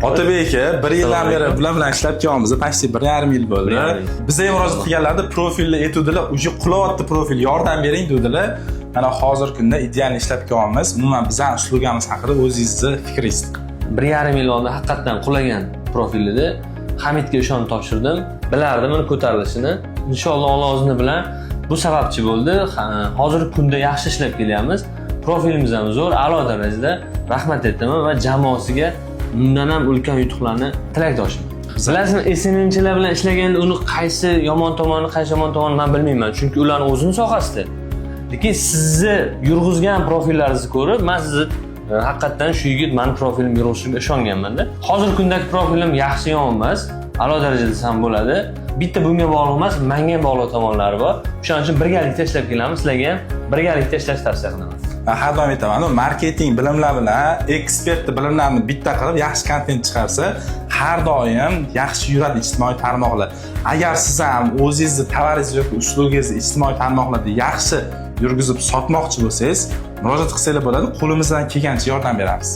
Otabek aka, bir yildan beri bular bilan ishlab kelyapmiz. Почти 1,5 yil bo'ldi. Bir yarim yil. Biza ham murojaat qilganlarda profilni aytuvdilar, уже qulayapti profil, yordam bering dedilar. Mana hozirgi kunda ideal ishlab kelyapmiz. Umuman, bizani услуга miz haqida o'zingizni fikringiz. 1,5 yil oldin haqiqatdan qulagan profil edi. Hamidga ishonib topshirdim. Bilardim uni ko'tarilishini. Inshaalloh, Alloh izni bilan bu sababchi bo'ldi. Hozirgi kunda yaxshi ishlab kelyapmiz. Profilimiz ham zo'r, a'lo darajada. Rahmat aytaman va jamoasiga bundan ham ulkan yutuqlarni tilakdoshman. Bilasizmi, SMMchilar bilan ishlaganda uni qaysi yomon tomoni, qaysi yomon tomoni man bilmayman. Chunki ularni o'zini sohasida. Lekin sizni yurg'izgan profillaringizni ko'rib, man sizni haqiqatdan shu yigit mani profilimni yurg'izishiga ishonganman-da. Hozirgi kundagi profilim yaxshi, yomon emas, a'lo darajada desam bo'ladi. Bitta bunga bog'liq emas, manga ham bog'liq tomonlari bor. O'shaning uchun birgalikda ishlab kelamiz. Sizlarga ham birgalikda ishlashni tavsiya qilaman. Man har doim aytaman, marketing bilimlar bilan ekspert bilimlarni bitta qilib yaxshi kontent chiqarsa, har doim yaxshi yuradi ijtimoiy tarmoqlar. Agar siz ham o'zingizni tovaringizni yoki услуга ngizni ijtimoiy tarmoqlarda yaxshi yurgizib sotmoqchi bo'lsangiz, murojaat qilsanglar bo'ladi. Qo'limizdan kelgancha yordam beramiz.